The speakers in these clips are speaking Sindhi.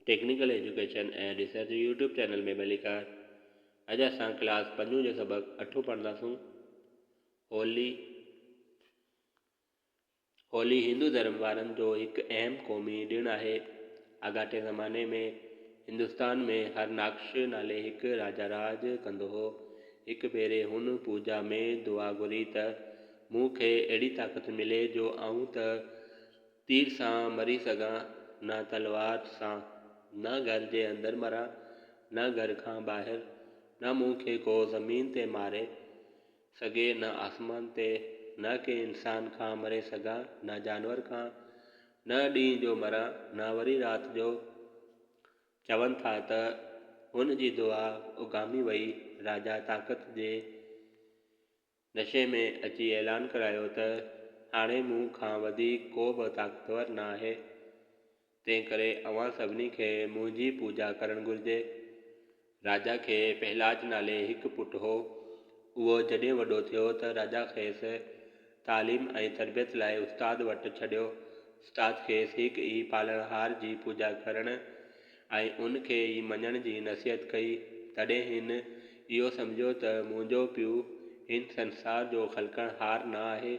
Technical education ۽ research YouTube channel ۾ ڀليڪار. اڄ اسان ڪلاس پنجون جو سبق اٺون پڙهنداسون. هولي، هولي هندو ڌرم وارن جو هڪ اهم قومي ڏڻ آهي. آڳاٽي زماني ۾ هندستان ۾ هرناڪش نالي هڪ راجا راڄ ڪندو هو. هڪ ڀيري هن پوڄا ۾ دعا گهري ته مون کي اهڙي طاقت ملي جو آئون ته تير سان مري سگهان، نه تلوار سان، نه گهر جي اندر مران، نه گهر کان ٻاهر، نه مون کي ڪو زمين تي ماري سگهي، نه آسمان تي، نه ڪنهن انسان کان مري سگهان، نه جانور کان، نه ڏينهن جو مران، نه وري رات جو. چون ٿا ته هن جي دعا اگهامي وئي. راجا طاقت جي نشي ۾ اچي اعلان ڪرايو ته هاڻي مون کان وڌيڪ ڪو به طاقتور نه آهي، تنهنڪري اوهان سڀني کي منهنجي پوڄا ڪرڻ گهرجي. راجا کي پهلاج نالي هڪ پٽ هو. اهو جڏهن وڏو ٿيو ته راجا کيس تعليم ۽ تربيت لاء استاد وٽ ڇڏيو. استاد کيس هڪ ئي پالڻهار جي پوڄا ڪرڻ ۽ ان کي ئي مڃڻ جي نصيحت ڪئي. تڏهن هن اهو سمجهيو ته منهنجو پيء هن سنسار جو خلقڻهار نه آهي.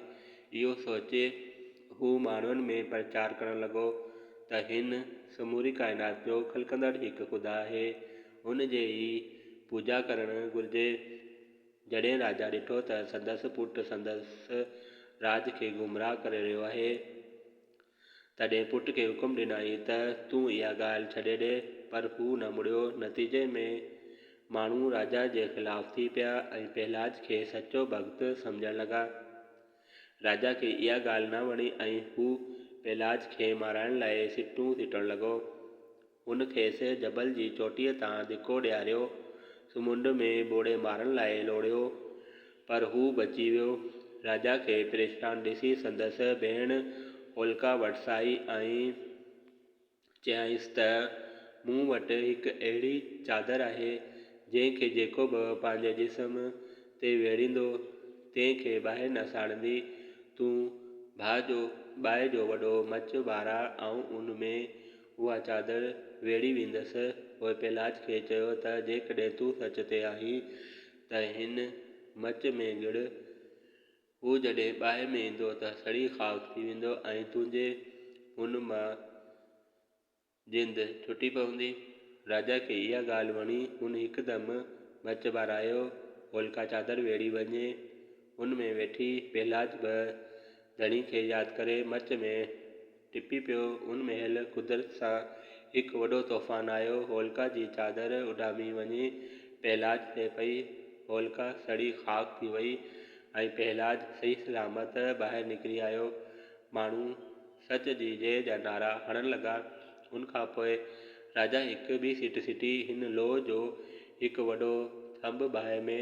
اهو سوچي هو ماڻهن ۾ پرچار ڪرڻ لڳو ته هن سموري ڪائنات جو خلقندڙ هڪ خدا آهي، ان جي ئي پوڄا ڪرڻ گهرجي. جڏهن راجا ڏٺو ته سندس پٽ سندس راڄ کي گمراهه ڪري رهيو آهي، تڏهن پٽ کي حڪم ڏنائين ته تون اها ڳالهه ڇڏي ڏي، پر هو نه مڙيو. نتيجي ۾ ماڻهو راجا جي خلاف ٿي پيا ۽ پهلاج کي سچو ڀڳت سمجهڻ لڳا. راجا کي اها ڳالهه نه وڻي ۽ هو پهلاج کي مارائڻ لاء سٽون سٽڻ لڳو. هن کيس جبل جي چوٽيء تان ڌڪو ڏياريو، سمنڊ ۾ ٻوڙي مارڻ لاء لوڙهيو، پر هو بچي ويو. راجا کي پريشان ڏسي سندس ڀيڻ هولڪا وٽس آئي ۽ چيائينس ته، مون وٽ هڪ اهڙي چادر آهي، جنهن کي جيڪو به پنهنجي جسم تي ويڙهيندو، تنهن کي باهه نه ساڙيندي. تون باهه جو وڏو مچ ٻاراء، آئون ان ۾ اها چادر ويڙهي ويندس. پوء پهلاج کي چيو ته جيڪڏهن تون سچ تي آهين ته هن مچ ۾ گڙ. هو جڏهن باهه ۾ ايندو ته سڙي خاڪ ٿي ويندو ۽ تنهنجي هن مان جند ڇٽي پوندي. راجا کي اها ڳالهه وڻي. هن هڪدم مچ ٻارايو. هولڪا چادر ويڙهي وڃي ان ۾ ويٺي. پهلاج به ڌڻي کي ياد ڪري مچ ۾ ٽپي پيو. ان مهل قدرت سان هڪ وڏو طوفان آيو. هولڪا جي چادر اڏامي وڃي پهلاج تي پئي. هولڪا سڙي خاڪ ٿي وئي ۽ پهلاج صحيح سلامت ٻاهر نڪري آيو. ماڻهو سچ جي جئه جا نعرا هڻڻ لڳا. ان کان پوء راجا هڪ ٻي سٽ سٽي. هن لوهه جو هڪ وڏو ٿنڀ باهه ۾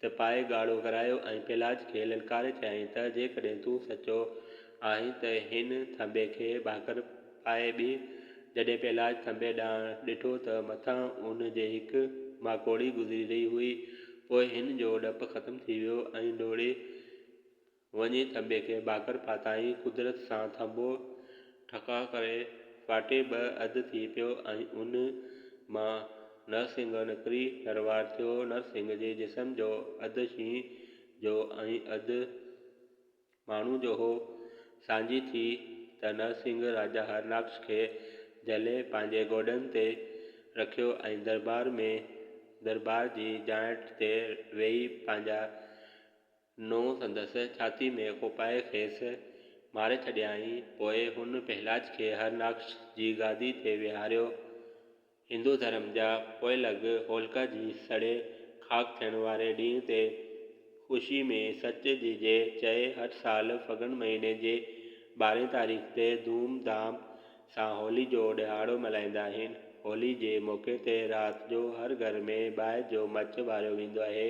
تپائي ڳاڙهو ڪرايو ۽ پهلاج کي للڪاري چيائين ته جيڪڏهن تون سچو آهين ته هن ٿنڀي کي ڀاڪر پائي ٻيهه. جڏهن پهلاج ٿنڀي ڏانهن ڏٺو ته مٿان ان جي هڪ ماڪوڙي گذري رهي هئي. پوء هن جو ڊپ ختم ٿي ويو ۽ ڊوڙي وڃي ٿنڀي کي ڀاڪر پاتائين. قدرت سان ٿنڀو ٺڪاء ڪري ڦاٽي ٻه اڌ ٿي پيو ۽ ان مان نرسنگهه نڪري نروار ٿيو. نرسنگهه جي جسم جو اڌ شينهن جو ۽ اڌ ماڻهو جو هو. سانجهي ٿي ته نرسنگهه راجا هرناڪش کي جهلي پنهنجي گوڏن تي رکيو ۽ دربار ۾ دربار جي جانٺ تي ويهي پنهنجا نونهن سندس ڇاتي ۾ کوپائي کيس ماري ڇڏيائين. پوء هن پهلاج کي هرناڪش جي گادي تي ويهاريو. هندو ڌرم جا پوئلڳ هولڪا جي سڙي خاڪ ٿيڻ واري ڏينهن تي خوشي ۾ سچ جي جئه چئي هر سال ڦڳڻ مهيني جي ٻارهين تاريخ تي ڌوم ڌام سان هولي جو ڏهاڙو ملهائيندا آهن. هولي جي موقعي تي رات جو هر گهر ۾ باهه جو مچ ٻاريو ويندو آهي.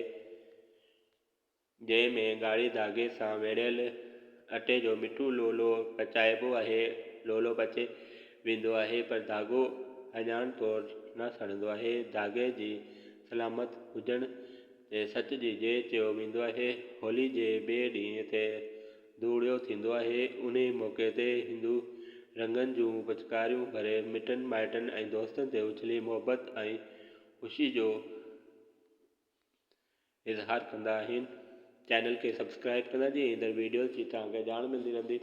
جنهن ۾ ڳاڙهي ڌاڳي سان ويڙهيل اٽي جو مٺو لولو پچائبو آهي. لولو پچي ويندو آهي پر ڌاڳو اهڃاڻ طور نه سڙندو آهي. ڌاڳي جي سلامت هجڻ تي سچ جي جئه چيو ويندو آهي. هولي جي ٻئي ڏينهن تي ڌوڙيو ٿيندو آهي. انهي موقعي تي هندو رنگن جون پچڪاريون ڀري مٽن مائٽن ۽ دوستن تي اڇلي محبت ۽ خوشي جو اظهار ڪندا آهن. چينل کي سبسڪرائب ڪندا جيئن ايندڙ ويڊيوز جي توهان کي ڄاڻ ملندي رهندي.